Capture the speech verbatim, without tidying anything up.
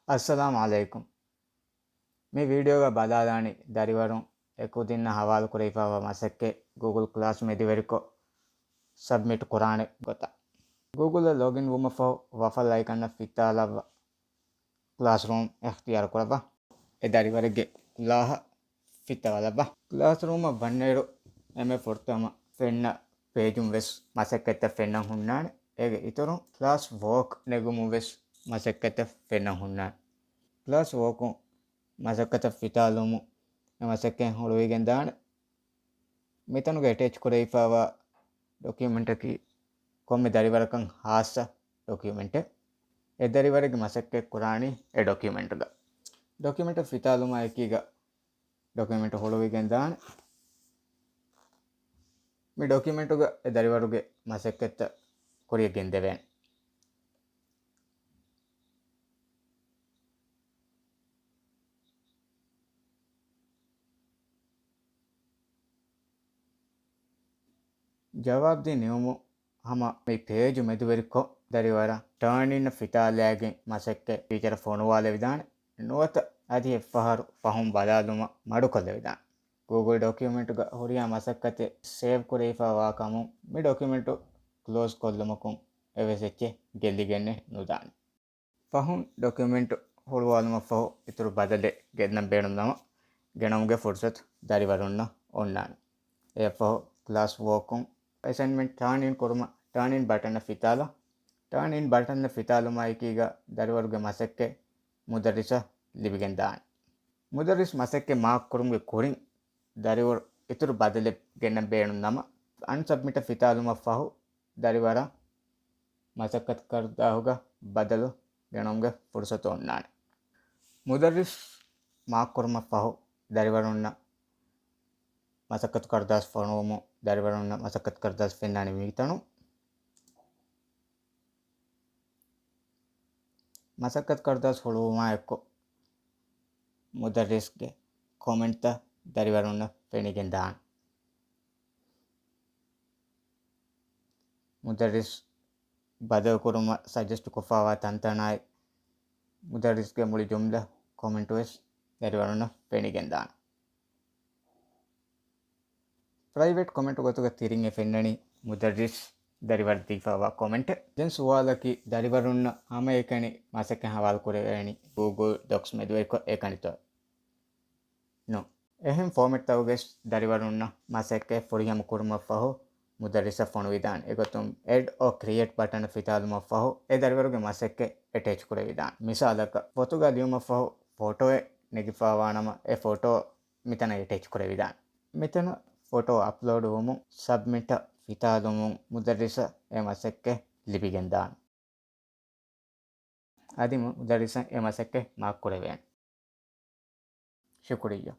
އައްސަލާމު ޢަލައިކުމް. މި ވީޑިއޯގަ ބަލާލާނީ ދަރިވަރުން އެ ކުދިންނަށް ހަވާލުކުރެވިފައިވާ މަސައްކަތް ގޫގުލް ކްލާސް މެދުވެރިކޮށް ސަބްމިޓް ކުރާނެ ގޮތަށް. ގޫގުލްއަށް ލޮގިން ވުމަށްފަހު ވަފަލް އައިކަންނަށް ފިއްތާލައްވާ ކްލާސްރޫމް އިޚްތިޔާރު ކުރައްވާ. އެ ދަރިވަރެއްގެ ކުލާހަށް ފިއްތަވާލައްވާ. ކްލާސްރޫމަށް ވަންނައިރު އެންމެ ފުރަތަމަ ފެންނަ ޕޭޖުން ވެސް މަސައްކަތްތައް ފެންނަން ހުންނާނެ. އޭގެ އިތުރުން ކްލާސް ވޯކް ނެގުމުން ވެސް މަސައްކަތްތައް ފެންނަން ހުންނާނެ. ކްލާސް ވޯކުން މަސައްކަތަށް ފިތާލުމުން އެ މަސައްކަތް ހުޅުވިގެން ދާނެ. މިތަނުގަ އެޓޭޗް ކުރެވިފައިވާ ޑޮކިއުމެންޓަކީ ކޮންމެ ދަރިވަރަކަށް ހާއްސަ ޑޮކިއުމެންޓެއް. އެ ދަރިވަރެއްގެ މަސައްކަތް ކުރާނީ އެ ޑޮކިއުމެންޓުގަ. ޑޮކިއުމެންޓަށް ފިތާލުމާ އެކީގަ ޑޮކިއުމެންޓް ހުޅުވިގެން ދާނެ. މި ޑޮކިއުމެންޓުގަ އެ ދަރިވަރުގެ މަސައްކަތްތައް ކުރިޔަށް ގެންދެވޭނެ. ޖަވާބުދީން ނިމުމުން ހަމަ މި ޕޭޖު މެދުވެރިކޮށް، ދަރިވަރަށް ޓާން އިން ފިތާލާގެން މަސައްކަތް ފީޗަރ ފޮނުވާލެވިދާނެ. ނުވަތަ އަދި އެއްފަހަރު ފަހުން ބަލާލުމަށް މަޑުކޮށްލެވިދާނެ. ގޫގުލް ޑޮކިއުމެންޓުގަ ހުރިހާ މަސައްކަތެއް ސޭވް ކުރެވިފައިވާ ކަމުން މި ޑޮކިއުމެންޓު ކްލޯޒް ކޮށްލުމަކުން އެއްވެސް އެއްޗެއް ގެއްލިގެންނެއް ނުދާނެ. ފަހުން ޑޮކިއުމެންޓު ހުޅުވާލުމަށްފަހު އިތުރު ބަދަލެއް ގެންނަން ބޭނުން ނަމަ، ގެނައުމުގެ ފުރުސަތު ދަރިވަރުންނަށް އޮންނާނެ. އެއަށްފަހު ކްލާސް ވޯކުން އެސައިންމަންޓް ޓާން އިން ކުރުމަށް ޓާން އިން ބަޓަންއަށް ފިތާލާ. ޓާން އިން ބަޓަންއަށް ފިތާލުމާއެކީގަ ދަރިވަރުގެ މަސައްކަތް މުދައްރިސަށް ލިބިގެން ދާނެ. މުދައްރިސް މަސައްކަތް މާކް ކުރުމުގެ ކުރިން ދަރިވަރު އިތުރު ބަދަލެއް ގެންނަން ބޭނުން ނަމަ، އަންސަބްމިޓަށް ފިތާލުމަށްފަހު ދަރިވަރަށް މަސައްކަތު ކަރުދާހުގަ ބަދަލު ގެނައުމުގެ ފުރުސަތު އޮންނާނެ. މުދައްރިސް މާކް ކުރުމަށްފަހު ދަރިވަރުންނަށް މަސައްކަތު ކަރުދާސް ފޮނުވުމުން ދަރިވަރުންނަށް މަސައްކަތު ކަރުދާސް ފެންނާނެ މިތަނުން. މަސައްކަތު ކަރުދާސް ހުޅުވުމާ އެއްކޮށް، މުދައްރިސްގެ ކޮމެންޓްތައް ދަރިވަރުންނަށް ފެނިގެން ދާނެ. މުދައްރިސް ބަދަލުކުރުމަށް ސަޖެސްޓް ކޮށްފައިވާ ތަންތަނާއި، މުދައްރިސްގެ މުޅި ޖުމްލަ ކޮމެންޓު ވެސް ދަރިވަރުންނަށް ފެނިގެން ދާނެ. ޕްރައިވެޓް ކޮމެންޓު ގޮތުގަ ތިރިން އެ ފެންނަނީ މުދައްރިސް ދަރިވަރަށް ދީފައިވާ ކޮމެންޓެއް. ދެން ސުވާލަކީ، ދަރިވަރުންނަށް ހަމައެކަނި މަސައްކަތް ހަވާލު ކުރެވޭނީ ގޫގުލް ޑޮކްސް މެދުވެރިކޮށް އެކަނިތޯ؟ ނޫން. އެހެން ފޯމެޓްތަކުގައި ދަރިވަރުންނަށް މަސައްކަތް ފުރިހަމަ ކުރުމަށްފަހު މުދައްރިސަށް ފޮނުވިދާނެ. އެގޮތުން އެޑް އޯ ކްރިއޭޓް ބަޓަނަށް ފިތާލުމަށްފަހު އެ ދަރިވަރުގެ މަސައްކަތް އެޓޭޗް ކުރެވިދާނެ. މިސާލަކަށް ފޮތުގަ ލިޔުމަށްފަހު ފޮޓޯއެއް ނެގިފައިވާނަމަ އެ ފޮޓޯ މިތަނަށް އެޓޭޗް ކުރެވިދާނެ. މިތަނަށް ފޮޓޯ އަޕްލޯޑް ވުމުން ސަބްމިޓަށް ފިތާލުމުން މުދައްރިސަށް އެ މަސައްކަތް ލިބިގެންދާނެ. އަދި މު-، މުދައްރިސަށް އެ މަސައްކަތް މާކް ކުރެވޭނެ. ޝުކުރިއްޔާ.